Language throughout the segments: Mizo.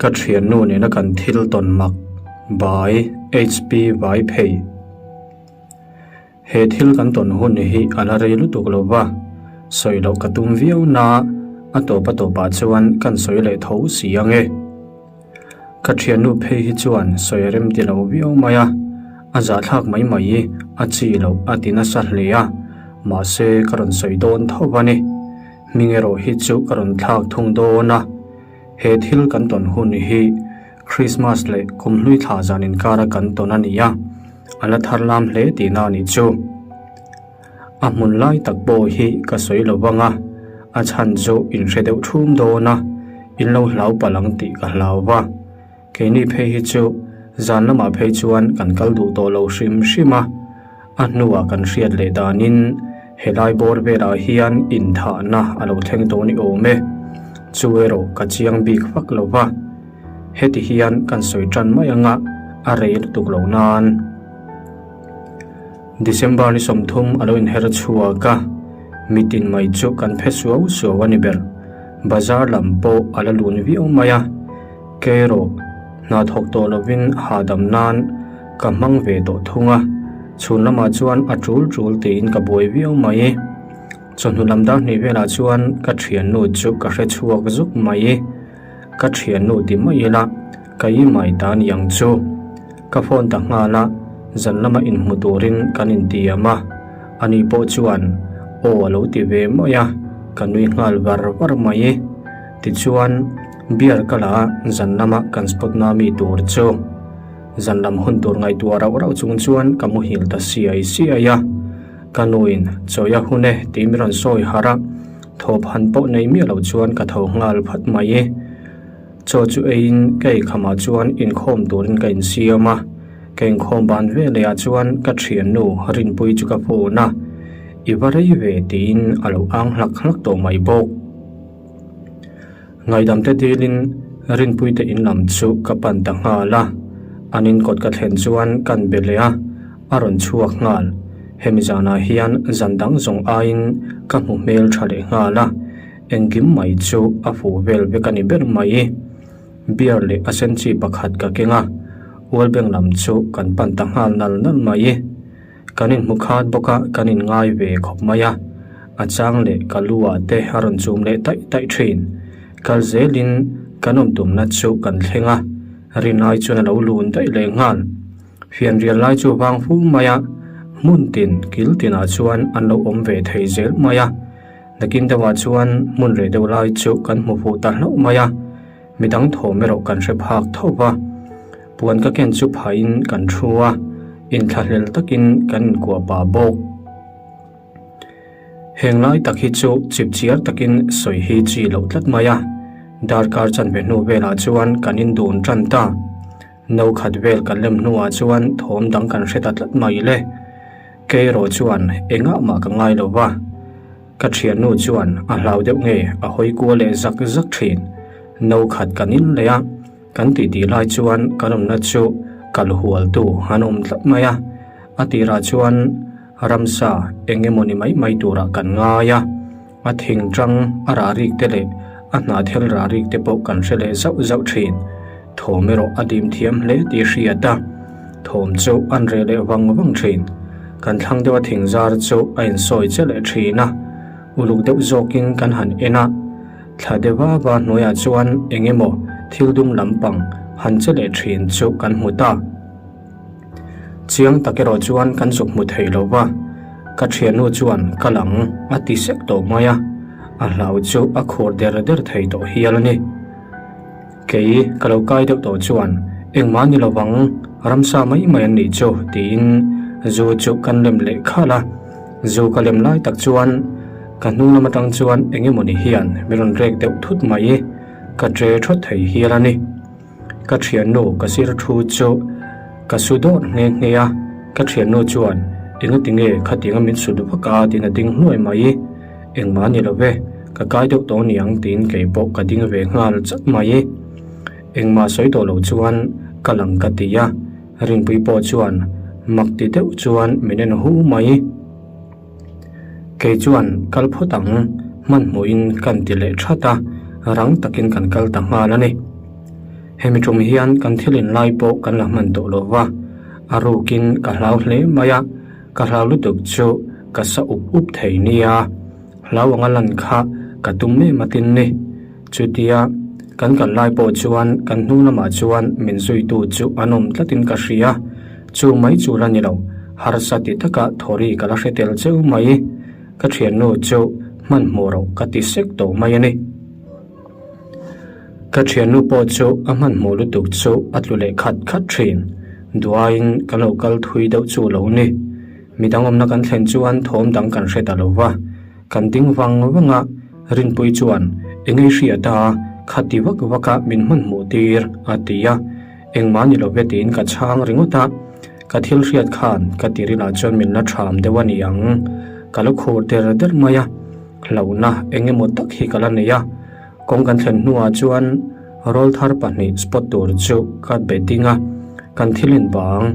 Ka thiannu nena kan thil tawn mak by HP Vaiphei. He thil kan tawn hun hi a la rei lutuk lo va, sawi loh ka tum viau na a tawp a tawpah chuan kan sawi leh tho si ang e. Ka thiannu phei hi chuan sawi rem ti lo viau mai a, a zahthlak mai mai i a chi loh a ti nasa hle a, mahse ka rawn sawi dawn tho a ni. Hming erawh hi chu ka rawn thlak thung dawn a. He thil kan tawn hun hi Krismas leh Kumhlui thla zan inkara kan tawn a ni a, a la thar lam hle tihna a nih chu. A hmun lai tak pawh hi ka sawi lo vang a, a chhan chu in hre deuh thum dawn a, in lo hlau palh ang tih ka hlau va. Keini phei hi chu zan lamah phei chuan kan kal duh tawh lo hrim hrim a, a hnuah kan hriat leh danin helai bawr velah hian inthahna a lo thleng tawh ni awm e. Chu erawh ka chiang bik vak lo va, heti hian kan sawi tan mai anga a rei lutuk lo nan. December ni 30 a lo inher chhuak a, mitin mai chu kan phe suau suau a ni ber. Bazar lam pawh a la lun viau mai a, kei erawh hna thawk tawh lovin hahdam nan ka hmang ve tawh thung a, chhun lamah chuan a tul tul tiin ka buai viau mai. Chawhnu lam dar hnih velah chuan ka thiannu chu ka hre chhuak zuk mai. Ka thiannu ti mai ila ka i mai ta ni ang chu. Ka phone ta nghal a, zan lama inhmu turin kan intiam a, ani pawh chuan aw a lo ti ve mai a, ka nui nghal var var mai. Tichuan, beer ka la a, zan lama kan spot na mi tur chu zan lam hun tur ngaihtuah rauh rauh chung chuan ka muhil ta siai siai a. Ka nuin chawi a hun e tih mi rawn sawi harh a, thawphan pawh nei miah lo chuan ka tho nghal phat mai. Chaw chu eiin ka eikhamah chuan inkhawm turin ka insiam a, ka inkhawm ban veleh ah chuan ka thiannu Rinpui chu ka phone a, I va rei ve tiin a lo ang hlak hlak tawh mai bawk. Ngaihdam te dilin Rinpui te in lam chu ka pan ta nghal a, an in kawt ka thlen chuan kan be leh a, a rawn chhuak nghal. Hemi zanah hian zan dang zawng aiin ka hmu hmel tha leh nghal a. Engkim mai chu a fuh vel vek a ni ber mai. Beer leh a sen chi pakhat ka keng a, Ualbeng lam chu kan pan ta nghal nal nal mai. Kan inhmu khat bawk a, kan inngai ve khawp mai a. A chang leh ka lu ah te a rawn chum leh taih taih thin. Kal zelin kan awm tumna chu kan thleng a, rinai chuan a lo lun daih leh nghal. Fianrial lai chu vang fu mai a, hmun tin kil tinah chuan an lo awm ve thei zel mai a. Nakin deuhah chuan hmun reh deuh lai chu kan hmu fuh ta hlauh mai a, midang thawm erawh kan hre phak tho va. Puan ka ken chu phahin kan thu a, inthlahlel takin kan inkuah pah bawk. Heng lai tak hi chu chipchiar takin sawi hi chi loh tlat mai a, darkar chanve hnu velah chuan kan indun tan ta. No khat vel kan lem hnuah chuan thawm dang kan hre ta tlat mai le. Kei erawh chuan engah mah ka ngai lo va, ka thiannu chuan a hlau deuh nge a hawi kual leh zak zak thin. No khat kan in leh a, kan titi lai chuan kan awmna chu kal hualtu an awm tlat mai a. A tirah chuan ramsa eng emaw ni mai mai turah kan ngai a, a thingtang a rah rik te leh a hnahthel rah rik te pawh kan hre leh zauh zauh thin. Thawm erawh a dim thiam hle tih hriat a, thawm chu an reh leh vang vang thin. Kan thlang deuha thing zar chu a insawi che leh thin a, uluk deuh zawkin kan han en a, thla deuh va va hnuaiah chuan eng emaw thil dum lampang han che leh thin chu kan hmu ta. Chiang tak erawh chuan kan zuk hmu thei lo va, ka thiannu chuan ka lang a ti sek tawh mai a, a hlau chu a khur der der thei tawh hial a ni. Kei ka lo kai deuh tawh chuan engmah ni lovang ramsa mai mai an nih chu tiin zu chu kan lem leh khalh a, zu ka lem lai tak chuan ka hnung lam atang chuan eng emawni hian min rawn rek deuh thut mai, ka tre thawt thei hial a ni. Ka thiannu ka sir thu chu ka su dawt nghe nghe a, ka thiannu chuan engati nge khatianga min sut vak a tiin a ding hnuai mai. Engmah ni lo ve, ka kai deuh tawh niang tiin kei pawh ka ding ve nghal chat mai. Engmah sawi tawh lo chuan ka lang ka ti a, Rinpui pawh chuan mak ti deuh chuan min en hu mai. Kei chuan kal phawt ang, hmanhmawhin kan ti leh that a, rang takin kan kal ta nghal a ni. Hemi tum hian kan thil in lai pawh kan la hman tawh lo va, a rukin ka hlau hle mai a, ka hlau lutuk chu ka sa up up thei nia. Hlau anga lan kha ka tum em a tin ni. Chutia kan kal lai pawh chuan kan hnung lamah chuan min zuitu chu an awm tlatin ka hria. Chu mai chu la ni lo, harsa ti taka thawri ka la hre tel cheu mai. Ka thiannu chu hmanhmawh roh ka ti sek tawh mai a ni. Ka thiannu pawh chu a hmanhmawh lutuk chu a tlu leh khat khat thin. Duaiin ka lo kal thui deuh chu lo ni. Midang awmna kan thlen chuan thawm dang kan hre ta lo va, kan ding vang vang a, Rinpui chuan, Eng ei hriat a, kha ti vak vak a min hmanhmawh tir, a ti a. Engmah ni lo ve tiin ka chhang ringawt a, ka thil hriat khan ka tirilah chuan min la ṭham deuh a ni ang. Ka la khur der der mai a, hlauhna eng emaw tak hi ka la nei a. Kawng kan thlen hnuah chuan rawlthar pahnih spot tur chu ka be ding a, kan thil in bang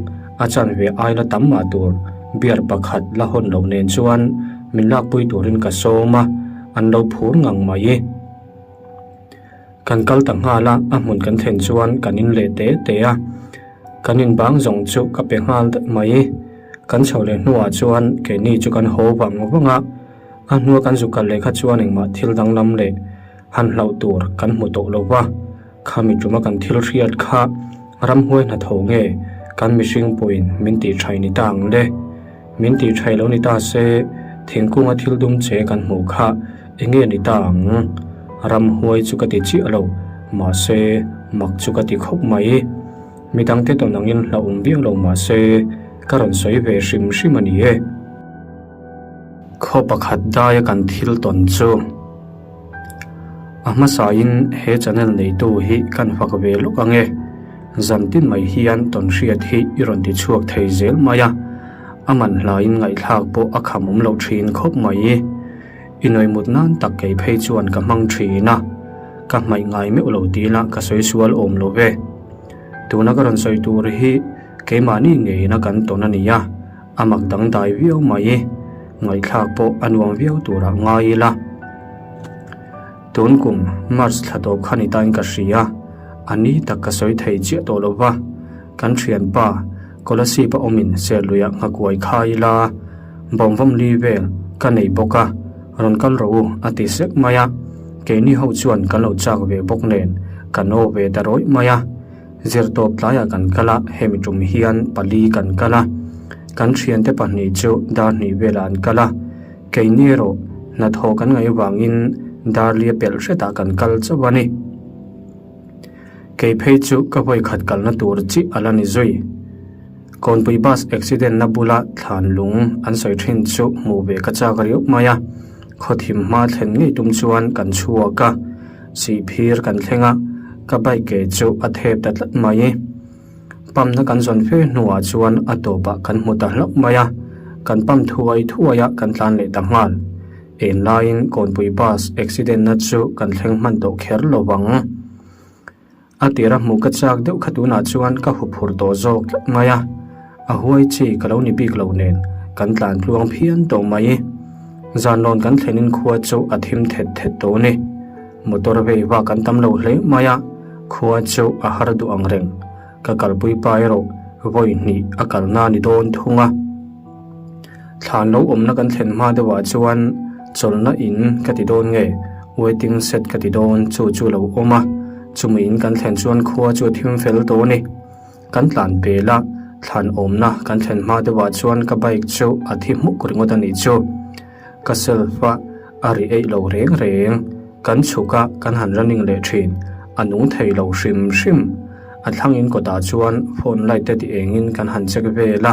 a chanve ai la tam mah tur beer pakhat la hawn loh nen chuan min lakpui turin ka sawm a, an lo phur ngang mai. Kan kal ta nghal a, a hmun kan thlen chuan kan in leh te te a, kan in bang zawng chu ka pe nghal daih mai. Kan chho leh hnuah chuan keini chu kan haw vang vang a, a hnua kan zu kal leh kha chuan engmah thil danglam leh han hlauh tur kan hmu tawh lo va, khami tuma kan thil hriat kha ramhuai hnathawh nge kan mihring pawhin min tih thaih ni ta ang le. Min tih thaih lo ni ta se, thingkunga thil dum che kan hmuh kha eng nge ni ta ang? Ramhuai chu ka ti chiah lo, mahse mak chu ka ti khawp mai. Midangte tawn angin hlauhawm viau lo mahse ka rawn sawi ve hrim hrim a ni e. Khaw pakhat daia kan thil tawn chu a hmasain he channel neitu hi kan fak ve lawk ang e. Zan tin mai hian tawn hriat hi i rawn ti chhuak thei zel mai a, a man hlaiin ngaihthlak pawh a kham awm loh thin khawp mai. I nawimut nan tak kei phei chuan ka hmang thin a, ka hmaih ngai meuh lo tih lah ka sawi sual awm lo ve. Tuna ka rawn sawi tur hi keimahni ngeiin a kan tawn a ni a. A mak dangdai viau mai, ngaihthlak pawh a nuam viau turah ngai ila. Tun kum March thla tawp kha ni tain ka hria, a ni tak ka sawi thei chiah tawh lo va, kan thianpa Kolasib a awmin Serluiah nghakuai khai ila, bawmvawm li vel ka nei bawk a, rawn kal rawh u a ti sek mai a, keini ho chuan kan lo chak ve bawk nen kan aw ve ta rawih mai a. Zirtawp tlaiah kan kal a, hemi tum hian pali kan kal a. Kan thiante pahnih chu dar hnih velah an kal a. Keini erawh hnathawh kan ngaih avangin darlia pelh hretah kan kal chauh a ni. Kei phei chu ka vawi khat kalna tur chiah a la ni zui. Kawnpui bus accident na bula thlan lung an sawi thin chu hmuh ve ka chak riau mai a. Khawthim hma thlen ngei tum chuan kan chhuak a. Sihphir kan thleng a, ka bike ke chu a thep ta tlat mai. Pump na kan zawn fe hnuah chuan a tawpah kan hmu ta hlauh mai a, kan pump thuai thuai a kan tlan leh ta nghal. Eng laiin Kawnpui bus accident na chu kan thleng hman tawh kher lo vang. A tira hmuh ka chak deuh kha tunah chuan ka huphurh tawh zawk tlat mai a, a huai chi ka lo ni bik lo nen kan tlan tluang phian tawh mai. Zanlawn kan thlenin khua chu a thim thet thet tawh a ni. Motor vei vak an tam lo hle mai a, khua chu a har duh ang reng. Ka kalpui pa erawh vawi hnih a kalna a ni dawn thung a. Thlan lo awmna kan thlen hma deuhah chuan chawlhna in ka ti dawn nge waiting shed ka ti dawn chu chu lo awm a, chumi in kan thlen chuan khua chu a thim fel tawh a ni. Kan tlan pel a, thlan awmna kan thlen hma deuhah chuan ka bike chu a thi hmuk ringawt a nih chu. Ka self a a ri eih lo reng reng. Kan chhuk a, kan han running leh thin. A nung thei lo hrim hrim. A thlang in kawtah chuan phone light te ti engin kan han check vel a,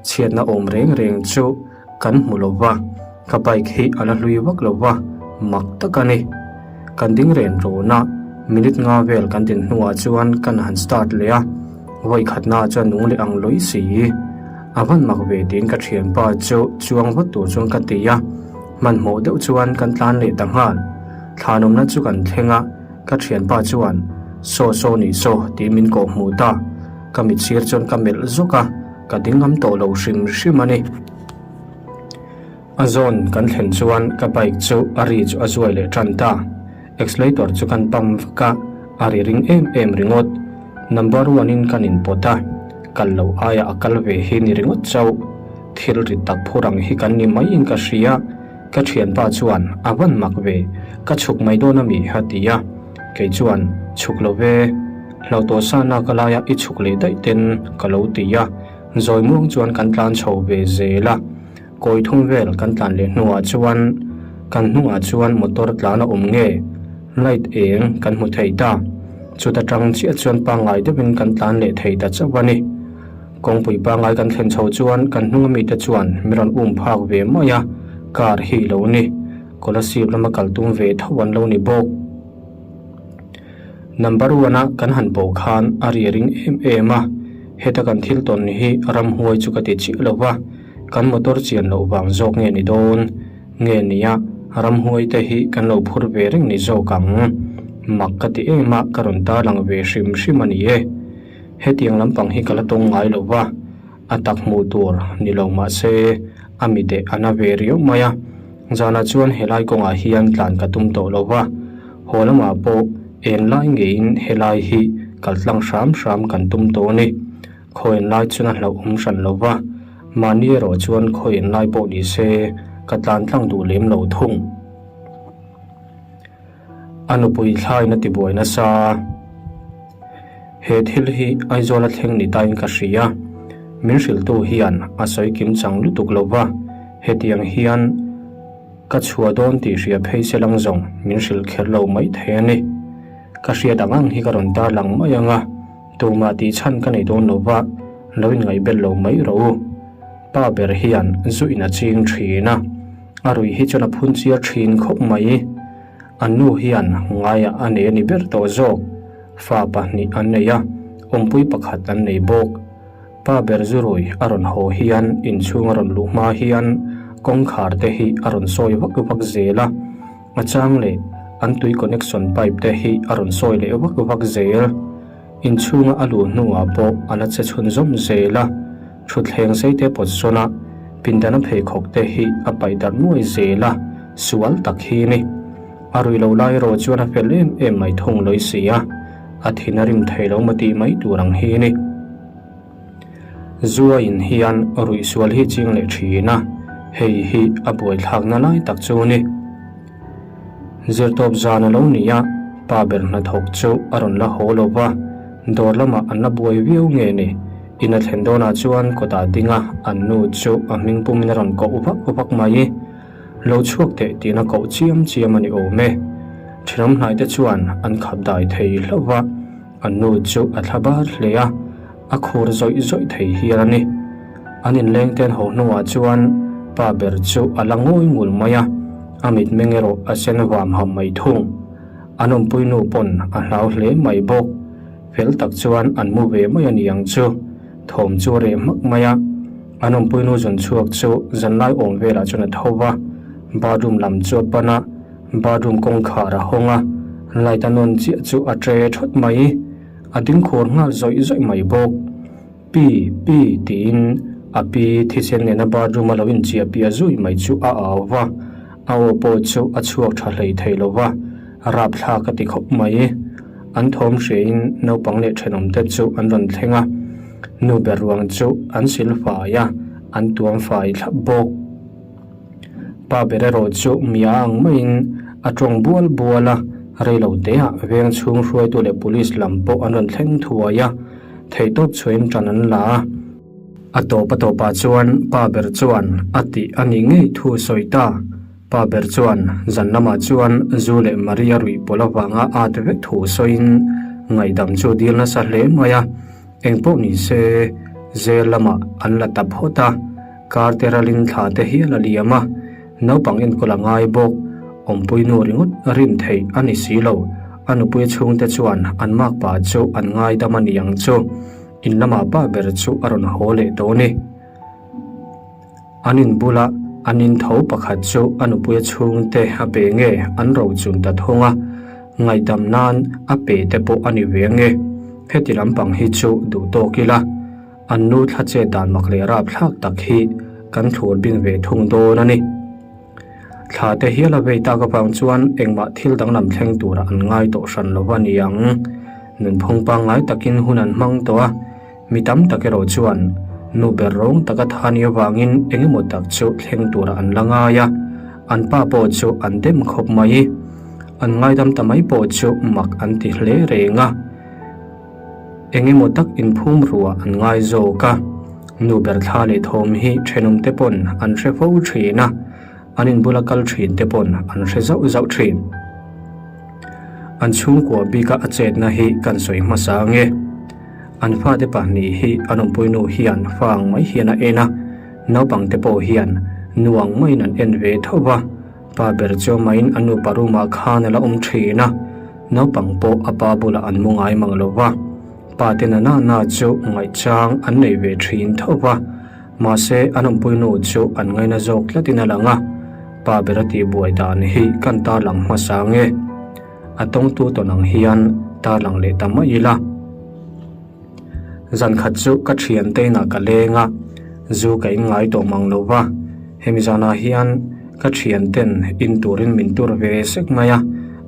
chhiatna awm reng reng chu kan hmu lo va, ka bike hi a la hlui vak lo va, mak tak a ni. Kan ding ren rawn a, minute nga vel kan din hnuah chuan kan han start leh a, vawi khatna chuan nung leh ang lawi si. A van mak ve tiin ka thianpa chu chuang vat tur chuan ka ti a, hmanhmawh deuh chuan kan tlan leh ta nghal. Thlanawmna chu kan thleng a, ka thianpa chuan, Saw saw nih saw tiin min kawh hmuh ta. Ka mit sir chuan ka melh zawk a, ka ding ngam tawh lo hrim hrim a ni. A zawn kan thlen chuan ka bike chu a ri chu a zuai leh tan ta. Accelerator chu kan pump vak a, a ri ring em em ringawt. Number one in kan inpawt a, kal loh aiah a kal ve hi ni ringawt chauh. Thil rit tak phur ang hi kan ni maiin ka hria. Ka thianpa chuan, A van mak ve, ka chhuk mai dawn a mi? a ti a. Kei chuan, Chhuk lo ve, hlauh tawh sa nak a laia i chhuk leh daih ten ka lo ti a. Zawi muang chuan kan tlan chho ve zel a. Kawi thum vel kan tlan leh hnuah chuan kan hnungah chuan motor tlan a awm nge? Light eng kan hmu thei ta. Chuta tang chiah chuan pangngai deuhin kan tlan leh thei ta chauh a ni. Kawngpui pangngai kan thlen chho chuan kan hnunga mite chuan mi rawn um phak ve mai a, car hi lo ni. Kolasib lama kal tum ve tho an lo ni bawk. Number one a kan han pawh khan a ri ring em em a, heta kan thil tawn hi ramhuai chu ka ti chiah lo va, kan motor chian loh vang zawk nge ni dawn? Nge nia, ramhuai te hi kan lo phur ve reng ni zawk ang. Mak ka ti em a, ka rawn tarlang ve hrim hrim a ni e. Hetiang lampang hi ka la tawng ngai lo va, a tak hmuh tur ni lo mah se a mi deh a na ve riau mai a. Zanah chuan helai kawngah hian tlan ka tum tawh lo va, haw lamah pawh eng lai ngeiin helai hi kal tlang hram hram kan tum tawh a ni. Khawiin lai chuan a hlauhawm hran lo va, mahni erawh chuan khawiin lai pawh ni se ka tlan tlang duh lem lo thung. A nupui thlain a tibuai nasa. He thil hi Aizawl a thleng ni tain ka hria. Min hrilhtu hian a sawi kim chang lutuk lo va, hetiang hian ka chhuah dawn tih hria phei se lang zawng min hrilh kher lo mai thei a ni. Ka hriat ang ang hi ka rawn tarlang mai ang a, tumah tih chhan ka nei dawn lo va, lo inngaihbel lo mai rawh u. Pa ber hian zu in a ching thin a, a ruih hi chuan a phun chiar thin khawp mai. An nu hian ngaiah a nei a ni ber tawh zawk. Fa pahnih an nei a, awmpui pakhat an nei bawk. Pa ber zu rui a rawn haw hian inchhung a rawn luh hma hian kawngkhar te hi a rawn sawi vak vak zel a, a chang leh an tui connection pipe te hi a rawn sawi leh vak vak zel. Inchhunga a luh hnuah pawh a la che chhunzawm zel a, thutthleng sei te pawt sawn a, pindana pheikhawk te hi a paih darh nuai zel a, sual tak hi ni. A rui lo lai erawh chuan a fel em em mai thung lawi si a, a thin a rim thei lo maw tih mai tur ang hi ni. Zua in hian ruih sual hi ching leh thin a, hei hi a buaithlakna lai tak chu ni. Zirtawp zan a lo ni a, pa ber hnathawk chu a rawn la haw lo va, dawr lamah an la buai viau nge ni? In a thlen dawnah chuan kawtah ding a, an nu chu a hming pumin a rawn koh vak vak mai. Lo chhuak teh tiin a koh chiam chiam a ni awm e. Thenawm hnaite chuan an khap dai thei hlauh va, an nu chu a thla bar hle a, A khur zawih zawih thei hial a ni. An inleng ten haw hnuah chuan pa ber chu a la ngawi ngul mai a, a mitmeng erawh a sen vam ham mai thung. An awmpui nu pawn a hlau hle mai bawk. Fel tak chuan an mu ve mai a ni ang chu. Thawm chu a reh hmak mai a. An awmpui nu zun chhuak chu zanlai awm velah chuan a tho va, bathroom lam chu a pan a, bathroom kawngkhar a hawng a, light a nawn chiah chu a tre thawt mai. A ding khur nghal zawih zawih mai bawk. Pi, pi tiin a pi thisen nena bathroom a lo inchiah piah zui mai chu a au va, a aw pawh chu a chhuak tha hlei thei lo va, rapthlak a ti khawp mai. An thawm hriain naupang leh thenawmte chu an rawn thleng a, nu ber ruang chu an sil fai a, an tuam fai thlap bawk. Pa ber erawh chu mia ang maiin a tawng bual bual a, reilo teah veng chhung hruaitu leh police lam pawh an rawn thleng thuai a, theihtawp chhuahin tan an la a. A tawp a tawpah chuan pa ber chuan a tih a nih ngei thu sawi ta. Pa ber chuan zan lamah chuan zu leh Maria ruih pawlh avanga at vek thu sawiin ngaihdam chu dil nasa hle mai a, engpawh ni se zel lamah an la ta phawt a. Car te ralin thla te hial a liam a, naupang enkawl a ngai bawk. Awmpui nu ringawt rin theih a ni si lo. A nupui chhungte chuan an makpa chu an ngaidam a ni ang chu. In lamah pa ber chu a rawn haw leh tawh a ni. An in bula an in tho pakhat chu a nupui chhungte a pe nge an rochun ta thung a, ngaihdam nan a pe te pawh a ni ve nge. Heti lampang hi chu duh tawk ila. An nu thla chet dan mak leh rap thlak tak hi kan thlur bing ve thung dawn a ni. Thla te hial a vei tak avang chuan engmah thil danglam thleng turah an ngai tawh hran lo a ni ang. Nunphung pangngai takin hun an hmang tawh a, mi tam tak erawh chuan nu ber rawng taka tha ni avangin eng emaw tak chu thleng turah an la ngai a, an pa pawh chu an dem khawp mai. An ngaidam ta mai pawh chu mak an ti hle reng a, eng emaw tak inphum ruah an ngai zawk a. Nu ber thla leh thawm hi thenawmte pawn an hre fo thin a. An inbula kal thin te pawn an hre zauh zauh thin. An chhungkua bika a chetna hi kan sawi hmasa ange. An fate pahnih hi an awmpuinu hian fa ang mai hian a en a, naupang te pawh hian nu ang maiin an en ve tho va, pa ber chu amaiin a nupa room ah khan a la awm thin a, naupang pawh a pa bulah an mu ngai mang lo va, pa te na na na chu ngaihchang an nei ve thin tho va. Mahse, an awmpuinu chu an ngaina zawk tlatin a lang a, pa ber a tihbuai dan hi kan tarlang hmasa nge? A tawngtu tawn ang hian tarlang leh ta mai ila. Zan khat chu ka thiante inah ka leng a, zu ka in ngai tawh mang lo va, hemi zanah hian ka thianten in turin min tur ve sek mai a,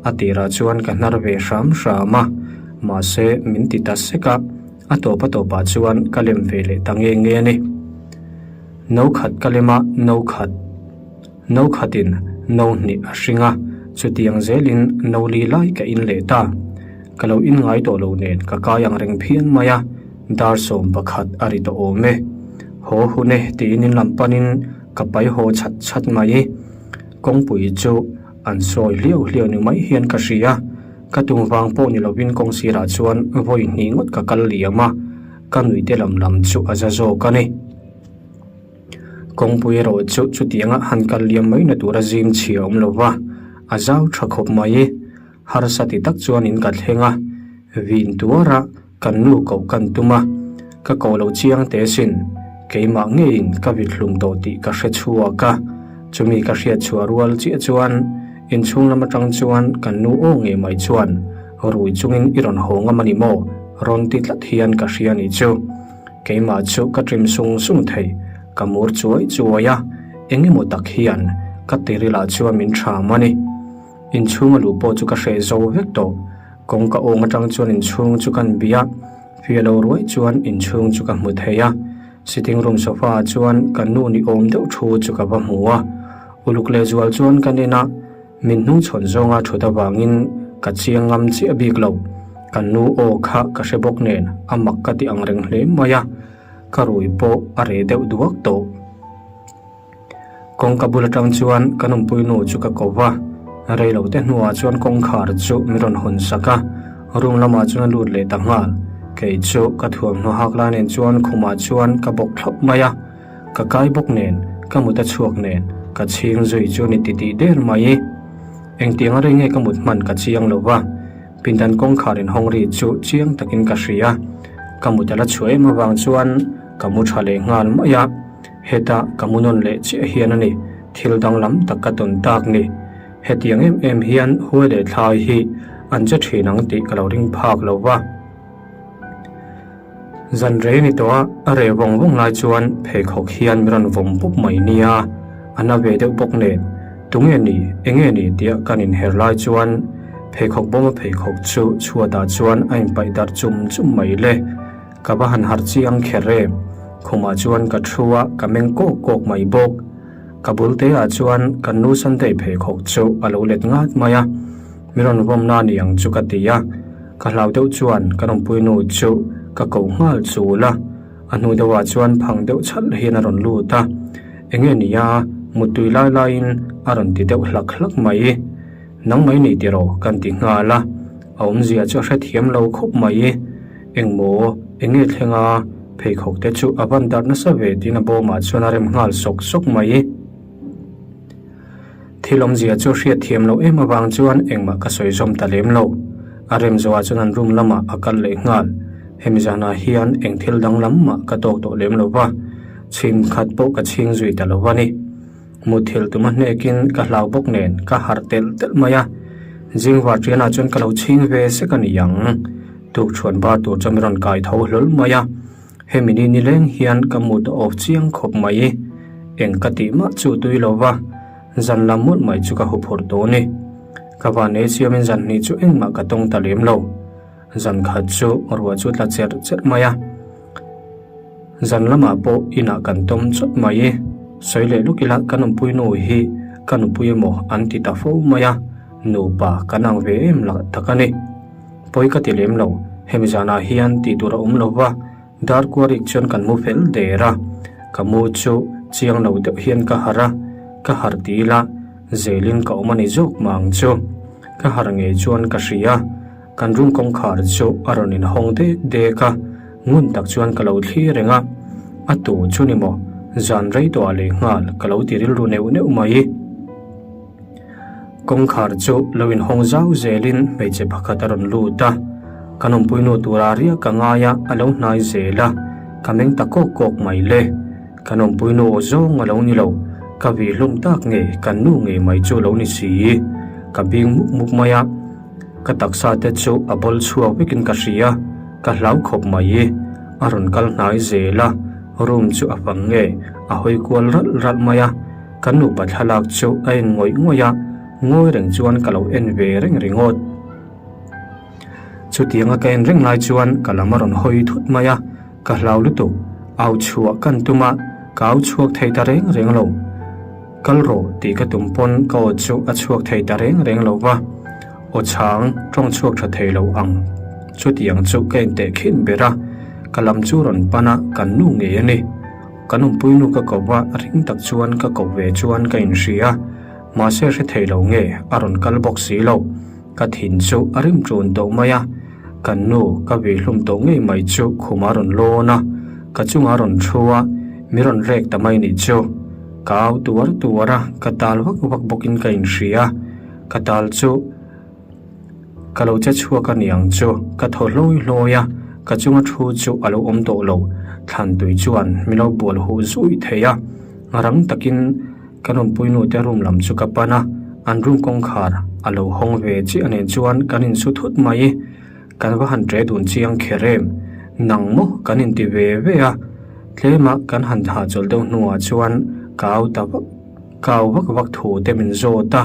a tirah chuan ka hnar ve hram hram a, mahse min ti ta sek a. A tawp a tawpah chuan ka lem ve leh ta nge nge a ni. No khat ka lem a, no khat. No khatin no hnih a hring a, chutiang zelin no li lai ka in leh ta. Ka lo in ngai tawh lo nen ka kai ang reng phian mai a, dar 11 a ri tawh awm e. Haw hun e tiin in lam panin ka pai haw chhat chhat mai. Kawngpui chu an sawi hliau hliau ni mai hian ka hria. Ka tum vang pawh ni lovin kawng sirah chuan vawi hnih ngawt ka kal liam a, ka nuite lam lam chu a za zawk a ni. Kawngpui erawh chu chutianga han kal liam mai na tura zim chhia awm lo va, a zau tha khawp mai. Harsa ti tak chuan in ka thleng a, vin tuara Kan nu koh kan tum a, ka koh lo chiang teh sin, keimah ngeiin ka vit hlum tawh tih ka hre chhuak a, chumi ka hriat chhuah rual chiah chuan inchhung lam atang chuan kan nu aw ngei mai chuan rui chungin i rawn haw ngam a ni maw? rawn ti tlat hian ka hria nih chu. Keimah chu ka trim sung sung thei, ka mur chuai chuai a, eng emaw tak hian ka tirilah chuan min ṭham a ni. Inchhung a luh pawh chu ka hreh zo vek tawh. Kawngka awng atang chuan inchhung chu kan bih a, fiah lo ruai chuan inchhung chu ka hmu thei a. Sitting room sofa ah chuan ka nu ni awm deuh thu chu ka va hmu a. Uluk lehzual chuan ka nen a, min hnungchhawn zawnga thut avangin ka chiang ngam chiah bik lo. Ka nu aw kha ka hre bawk nen a mak ka ti ang reng hle mai a, ka rui pawh a reh deuh duak tawh. Kawngka bul atang chuan kan awmpui nu chu ka ko va, rei lo te hnuah chuan kawngkhar chu min rawn hawn sak a, room lamah chuan a lut leh ta nghal. Kei chu ka thuamhnaw hak lai nen chuan khumah chuan ka bawk thlawp mai a, ka kai bawk nen, ka mut a chhuak nen, ka chhing zui chu ni titih der mai. Engtiang a rei nge ka mut hman ka chiang lo va, pindan kawngkhar inhawng ri chu chiang takin ka hria. Ka mut a la chhuah em avang chuan ka mu tha leh nghal mai a. Heta ka mu nawn leh chiah hian a ni, thil danglam tak ka tawn tak ni. Hetiang em em hian huai leh thlai hi an che thin ang tih ka lo ring phak lo va. Zan rei ni tawh a, a reh vawng vawng lai chuan pheikhawk hian min rawn vawm pup mai nia, a na ve deuh bawk nen. Tunge ni, enge ni tia kan inher lai chuan pheikhawk bawma pheikhawk chu chhuatah chuan a inpaih darh chum chum mai le. Ka va han harh chiang kher e. Khumah chuan ka thu a, ka meng kawk kawk mai bawk. Ka bul te ah chuan kan nu Sunday pheikhawk chu a lo let ngat mai a, mi rawn vawmna ni ang chu ka ti a. Ka hlau deuh chuan ka rawmpui nu chu ka ko nghal chul a, a hnu deuh ah chuan phang deuh chhalh hian a rawn lut a. Enge ni a, muttui lai laiin a rawn ti deuh hlak hlak mai. Nang mai ni tiraw kan ti nghal a, a awmzia chu a hrethiam lo khawp mai. Engmaw, enge thleng a, pheikhawk te chu a van darh nasa ve tiin a bawmah chuan a rem nghal sawk sawk mai. Thil awmzia chu hriatthiam loh em avang chuan engmah ka sawi zawm ta lem lo. A rem zawhah chuan an room lamah a kal leh nghal. Hemi zanah hian eng thil danglam mah ka tawk tawh lem lo va, chhim khat pawh ka chhing zui ta lo a ni. Muthilh tuma hnekin ka hlau bawk nen ka harh telh telh mai a, zingvar ṭianah chuan ka lo chhing ve sek a ni ang. Tukṭhuan bar tur chuan min rawn kai tho hlawl mai a, hemi ni nileng hian ka mut a off chiang khawp mai. Eng ka tih mah chu tui lo va, zan lam mawlh mai chu ka huphurh tawh a ni. Ka van ei siamin zan hnih chu engmah ka tawng ta lem lo. Zan khat chu ruah chu tla cherh cherh mai a. Zan lamah pawh inah kan tawm chawt mai i, sawi leh luk ila kan awmpui nu hi ka nupui emaw an ti ta fo mai a, nupa kan ang ve em lah tak a ni. Pawi ka ti lem lo, hemi zanah hian tih tur a awm lo va, dar kuarik chuan kan mu fel der a, ka mu chu chiang lo deuh hian ka harh a, ka harh ti ila zelin ka awm a ni zawk mah ang chu. Ka harh ngei chuan ka hria. Kan room kawngkhar chu a rawn inhawng dek dek a, ngun tak chuan ka lo thlir reng a, a tu chu ni maw, zan rei tawh ah leh nghal ka lo ti rilru neuh neuh mai. Kawngkhar chu lo inhawng zau zelin hmeichhe pakhat a rawn lut a, kan awmpui nu tura riak ka ngai a, a lo hnai zel a, ka meng ta kawk kawk mai le. Kan awmpui nu aw zawng a lo ni lo, ka vih hlum tak nge kan nu ngei mai chu a lo ni si, ka bing mup mup mai a. Ka taksa te chu a bawl chhuak vekin ka hria, ka hlau khawp mai. A rawn kal hnai zel a, room chu a fang nge, a hawi kual ralh ralh mai a. Kan nupa thlalak chu a en ngawih ngawih a, ngawi reng chuan ka lo en ve reng ringawt. Chutianga ka en reng lai chuan ka lam a rawn hawi thut mai a, ka hlau lutuk, au chhuah kan tum a, ka au chhuak thei ta reng reng lo. Kal rawh tih ka tum pawn ka aw chu a chhuak thei ta reng reng lo va, aw chhang tawng chhuak tha thei lo ang. Chutiang chu ka inteh khin ber a, ka lam chu rawn pan a, kan nu ngei a ni. Kan awmpui nu ka ko va, ring tak chuan ka ko ve chuan ka inhria. Mahse hre thei lo nge a rawn kal bawk si lo. Ka thin chu a rim ṭun tawh mai a, kan nu ka vih hlum tawh ngei mai chu khum a rawn lawn a, ka chungah a rawn thu a, mi rawn rek ta mai nih chu. Ka au tuar tuar a, ka tal vak vak bawkin ka inhria. Ka tal chu ka lo che chhuak a niang chu, ka thaw hlawi hlawi a, ka chunga thu chu a lo awm tawh lo. Thlan tui chuan mi lo bual huh zui thei a, rang takin kan awmpui nu te room lam chu ka pan a, an room kawngkhar a lo hawng ve chiah nen chuan kan insu thut mai. Kan va han ṭe dun chiang kher em? Nang maw kan inti ve ve a, tlema kan han thah chawlh deuh hnuah chuan ka au ta vak ka au vak vak thu te min zawt a,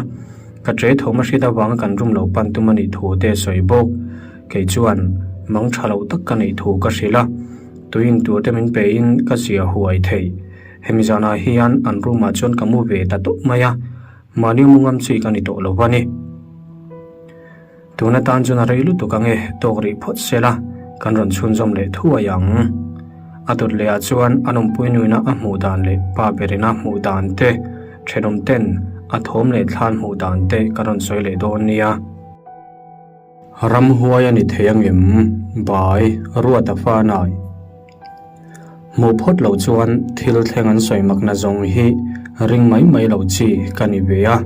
ka ṭe thawm a hriat avanga kan room lo pan tum a nih thu te sawi bawk. Kei chuan mang ṭha lo tak ka neih thu ka hrilh a, tuiin tur te min pein ka zia huai thei. Hemi zanah hian an room ah chuan ka mu ve ta tawp mai a, mahni mu ngam chi ka ni tawh lo va ni. Tun atan chuan a rei lutuk ang e, tawk rih phawt se la, kan rawn chhunzawm leh thuai ang. A dawt leh ah chuan a nawmpui nuina a hmuh dan leh pa berina hmuh dan te, thenawm ten a thawm leh thlan hmuh dan te kan rawn sawi leh dawn nia. Ramhuai a ni thei angem? Bai, Ruata Fanai. Hmuh phawt loh chuan thil thleng an sawi makna zawng hi ring mai mai lo chi ka ni ve a,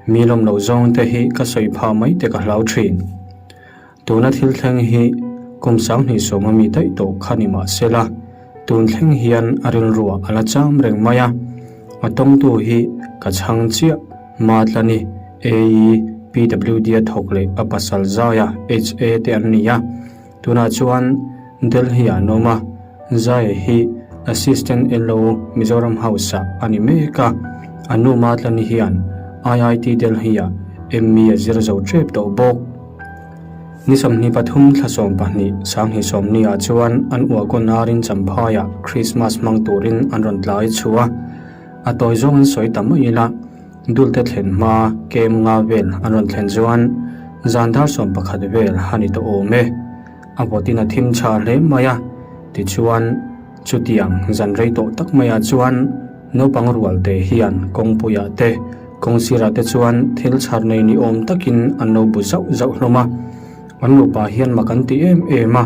mi lawm loh zawng te hi ka sawi phah mai te ka hlau thin. Tuna thil thleng hi kum 20 sawma mi daih tawh kha ni mah sela, tun thleng hian a rilruah a la cham reng mai a, a tawngtu hi ka chhang chiah Matlani, AE, PWD a thawk leh a pasal Zaia, HA te an ni a. Tunah chuan Delhi ah an awm a, Zai hi Assistant LO Mizoram House ah a ni mek a, a nu Matlani hian IIT Delhi ah ME a zir zo tep tawh bawk. Ni 23 thla 12 20 ni ah chuan an uahkawn arin Champhai ah Christmas hmang turin an rawn tlai chhuah a, a tawi zawng an sawi ta mai ila. Dulte thlen hma kem nga vel an rawn thlen chuan zan dar 11 vel a ni tawh awm e. A vawtin a thim tha hle mai a, tichuan chutiang zan rei tawh tak maiah chuan naupang rual te hian kawngpuiah te kawng sirah te chuan thil chhar nei ni awm takin an lo bu zauh zauh hlawm a. An nupa hian mak an ti em em a,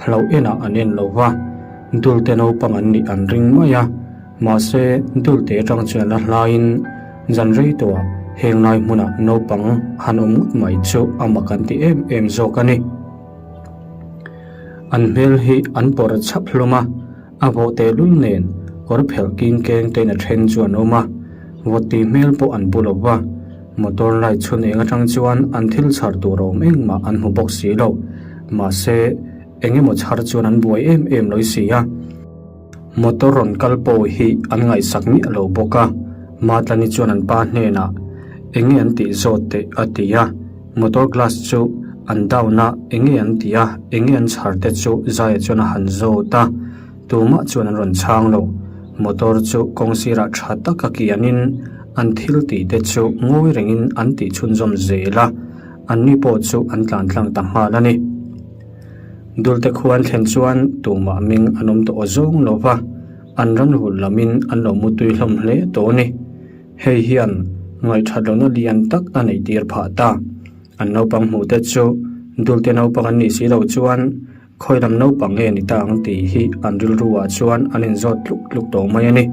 hlauh enah an en lo va, dulte naupang an nih an ring mai a. Mahse, Dulte atang chuan la hlaiin zan rei tawhah heng lai hmunah naupang han awm ngawt mai chu a mak an ti em em zawk a ni. An hmel hi an pawr chhap hlawm a, a vawh tehlul nen kawr phelh king keng tein a then chu an awm a, vawt ti hmel pawh an pu lo va, motor light chhun eng atang chuan an thil chhar tur a awm engmah an hmu bawk si lo. Mahse, eng emaw chhar chuan an buai em em lawi si a. Motor rawn kal pawh hi an ngaihsak miah lo bawk a, Matlani chuan an pa hnenah eng nge an tih zawt teh a ti a, motor glass chu An down a, enge an tih a, enge an chhar te chu Zaia chuan a han zawt a, tumah chuan an rawn chhang lo. Motor chu kawng sirah tha taka kianin an thil tih te chu ngawi rengin an tih chhunzawm zel a, anni pawh chu an tlan tlang ta nghal a ni. Dulte khua an thlen chuan tumah ming an awm tawh zawng lo va, an ran vulh lamin an lo mutui hlawm hle tawh a ni. Hei hian ngaihthat lohna lian tak a neih tir phah ta. An naupang hmuh te chu Dulte naupang an nih si loh chuan khawi lam naupang nge ni ta ang tih hi an rilru ah chuan an inzawt tluk tluk tawh mai a ni.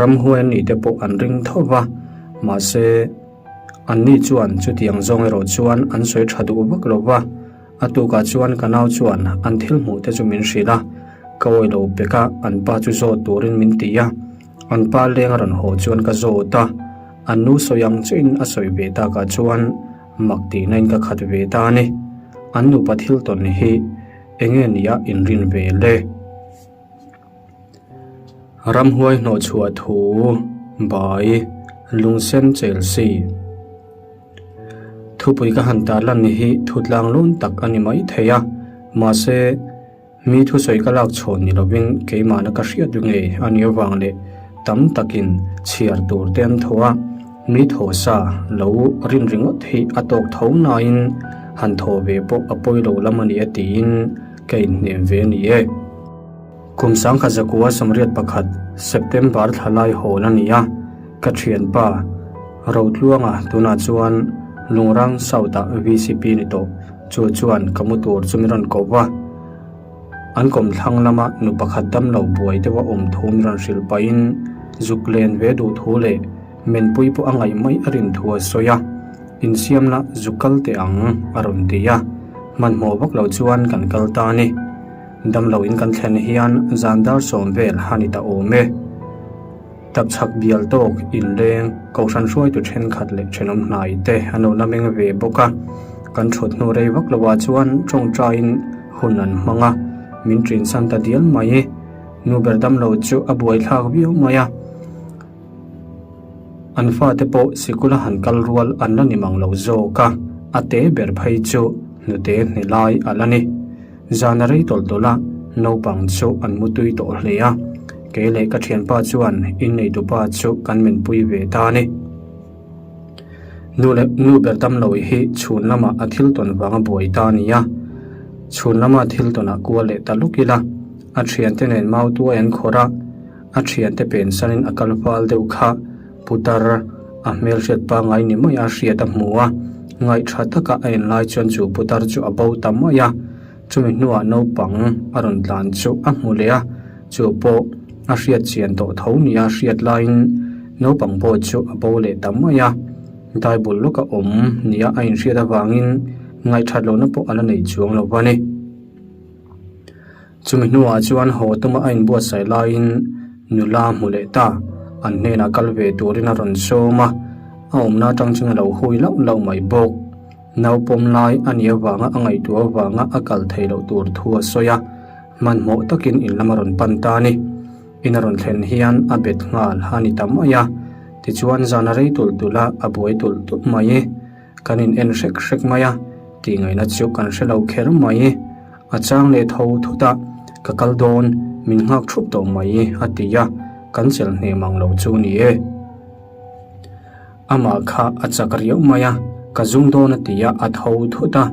Ramhuai an nih te pawh an ring tho va, mahse anni chuan chutiang zawng erawh chuan an sawi tha duh vak lo va. A tukah chuan ka nau chuan an thil hmuh te chu min hrilh a, ka awi lo pek a, an pa chu zawt turin min ti a. An pa leng a rawn haw chuan ka zawt a, an nu sawi ang chiahin a sawi ve takah chuan mak tihna in ka khat ve ta a ni. An nupa thil tawn hi enge nia inrin ve le? Ramhuai hnawhchhuah thu bai lungsen Chelsea. Thupui ka han tarlan ni hi thutlang lun tak a ni mai thei a, mahse mi thusawi ka lak chhawn ni lovin keimahna ka hriat ngei a nih avang leh tam takin chhiar tur te an thaw a, mi thaw sa lo rin ringawt hi a tawk tho nain han thaw ve pawh a pawi lo lam a ni e tiin ka inhnem ve a ni e. Kum sangkhat zakua 81 September thla lai hawl a ni a, ka thianpa Rotluanga tunah chuan Lungrang South-ah vcp ni tawh chu chuan ka mu tur chu min rawn ko va. An kawmthlang lama nu pakhat damlo buai deuha awm thu min rawn hrilh pahin zuk len ve duh thu leh menpui pawh a ngaih mai a rin thu a sawi a, insiamna zuk kal teh ang a rawn ti a, hmanhmawh vak lo chuan kan kal ta a ni. Damlo in kan thlen hian zan dar sawm vel a ni ta awm e. Tapchhak bial tawk inleng kohhran hruaitu thenkhat leh thenawm hnai te an lo la meng ve bawk a. Kan thut hnu rei vak lo ah chuan tawngtaiin hun an hmang a, min ṭinsan ta dial mai. Nu ber damlo chu a buaithlak viau mai a. An fate pawh sikula han kal rual an la ni mang lo zawk a, a te ber phei chu hnute hne lai a la ni. Zan a rei tawlh tawlh a, naupang chu an mu tui tawh hle a, kei leh ka thianpa chuan inneitupa chu kan menpui ve ta a ni. Nu leh nu ber damlo hi chhun lamah a thil tawn vang a buai ta a ni a, chhun lama thil tawnah kual leh ta luk ila, a thiante nen mau tuai an khawrh a, A thiante pensanin a kal fal deuh kha putar a hmelhriat pangngai ni mai a hriat a hmu a, ngaihtha taka a en lai chuan chu putar chu a bo ta mai a, chumi hnuah naupang a rawn tlan chu a hmu leh a, chu pawh a hriat chian tawh tho nia hriat laiin naupang pawh chu a bo leh ta mai a, daibul lawka awm nia a inhriat avangin ngaihthat lohna pawh a la nei chuang lo va ni. Chumi hnuah chuan haw tuma a inbuatsaih laiin nula hmu leh ta, an hnenah kal ve turin a rawn sawm a, a awmna atang chuan a lo hui lauh lauh mai bawk. Nau pawm lai a nih avanga a ngaihtuah avanga a kal theih loh tur thu a sawi a, hmanhmawh takin in lam a rawn pan ta a ni. In a rawn thlen hian a bet nghal a ni ta mai a, tichuan zan a rei tulh tulh a, a buai tulh tulh mai. Kan in en hrek hrek mai a, tih ngaihna chu kan hre lo kher mai. A chang leh tho thut a, ka kal dawn, min nghak thup tawh mai a ti a, kan chelh hneh mang lo chu ni e. Amah kha a chak riau mai a, ka zung dawn a ti a, a tho thut a,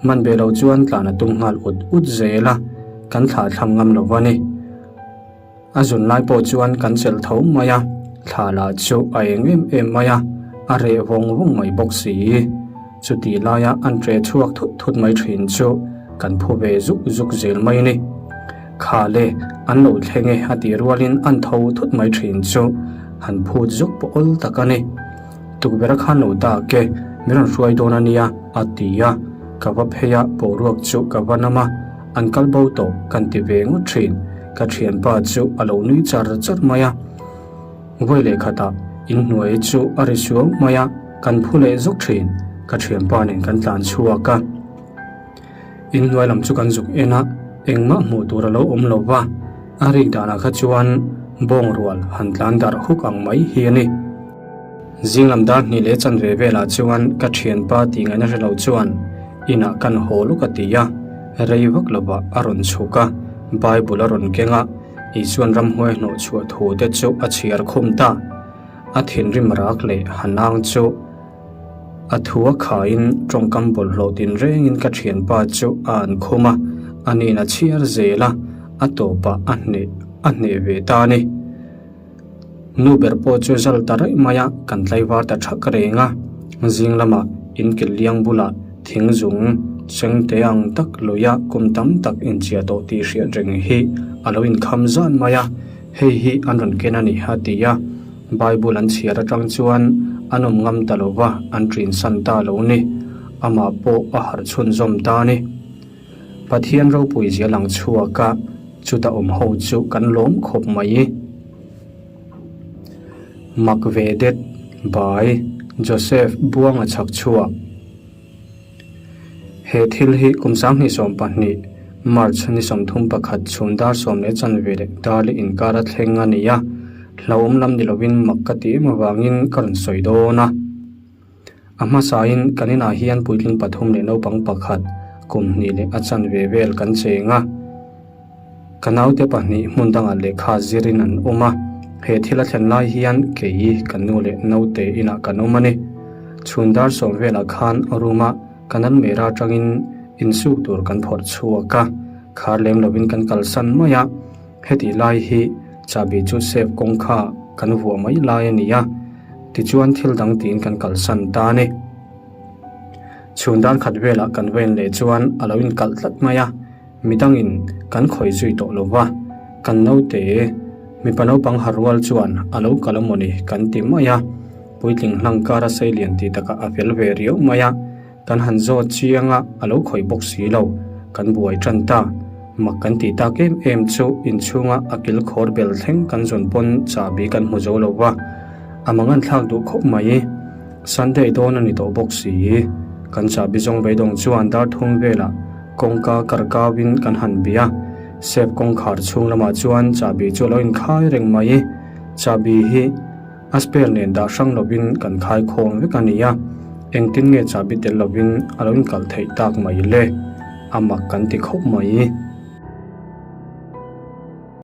man ve lo chuan tlan a tum nghal ut ut zel a, kan thlah thlam ngam lo va ni. A zun lai pawh chuan kan chelh tho mai a, thla lah chu a eng em em mai a, a reh vawng vawng mai bawk si. Chutih laia an ṭe chhuak thut thut mai ṭhin chu kan phu ve zuk zuk zel mai a ni. Kha le, an lo thleng e a tih rualin an tho thut mai ṭhin chu han phut zuk pawh awl tak a ni. Tukverh a khan lo tak e, min rawn hruai dawn a nia a ti a, ka va phei a, boruak chu ka va nam a, An kal bo tawh kan ti ve ngawt thin. Ka thianpa chu a lo nui char char mai a. Vawi leh khatah inhnuai chu a ri suau mai a, kan phu leh zuk thin. Ka thianpa nen kan tlan chhuak a. Inhnuai lam chu kan zuk en a, engmah hmuh tur a lo awm lo va. A rik danah kha chuan bawng rual han tlan darh huk ang mai hi a ni. Zing lam dar hnih leh chanve velah chuan ka thianpa tih ngaihna hre lo chuan. Inah kan haw lawk a ti a, rei vak lovah a rawn chhuk a, Bible a rawn keng a, Isuan ramhuai hnawh chhuah thu te chu a chhiar khum ta. A thinrim rak leh Hanang chu a thu a khaiin tawngkam bawlhhlawh tinrengin ka thianpa chu a an khum a, ani'n a chhiar zel a, a tawpah a hneh a hneh ve ta a ni. Nu ber pawh chu zal ta raih mai a, kan tlaivar ta thak reng a. Zing lamah in kil liang bulah thing zung cheng te ang tak luia kum tam tak inchhia tawh tih hriat reng hi a lo inkham zan mai a, hei hi an rawn ken a ni a ti a. Bible an chhiar atang chuan an awm ngam ta lo va, an ṭinsan ta lo ni. Amah pawh a harh chhunzawm ta a ni. Pathian ropui zia lang chhuak a, chuta awm ho chu kan lawm khawp mai. Mak ve det by Joseph Buanga chhak chhuak. He thil hi kum 2020 March ni 31 chhun dar 10 chanve leh dar leh inkar a thleng a ni a, hlauhawm lam ni lovin mak ka ti em avangin ka rawn sawi dawn a. A hmasain kan inah hian puitling pathum leh naupang pakhat kum hnih leh a chanve vel kan cheng a. Ka naute pahnih hmun dangah lehkha zirin an awm a, he thil a thlen lai hian kei ka nu leh naute inah kan awm a ni. Chhun dar sawm velah khan room-a kan almera atangin insuk tur kan phawrh chhuak a, khar lem lovin kan kalsan mai a. Hetih lai hi chahbi chu safe kawngkha kan vuah mai lai a ni a, tichuan thil dang tiin kan kalsan ta a ni. Chhun dar khat velah kan va in leh chuan a lo inkalh tlat mai a, midangin kan khawih zui tawh lo va, kan naute mipa naupang ha rual chuan a lo kal a mawni kan ti mai a, puitling hlang kara seilian tih takah a fel ve riau mai a. Kan han zawt chiang a, a lo khawih bawk si lo. Kan buai tan ta. Mak kan tih tak em em chu inchhunga a kil khawr bel thleng kan zawn pawn chahbi kan hmu zo lo va, a mangan thlak duh khawp mai. Sunday dawn a ni tawh bawk si. Kan chahbi zawng beidawng chuan dar thum velah kawngka kar kauin kan han bia. Safe kawngkhar chhung lamah chuan chahbi chu a lo inkhai reng mai. Chahbi hi. A spare nen dah hrang lovin kan khai khawm vek a ni a, engtin nge chahbi tel lovin a lo inkalh theih tak mai le? A mak kan ti khawp mai.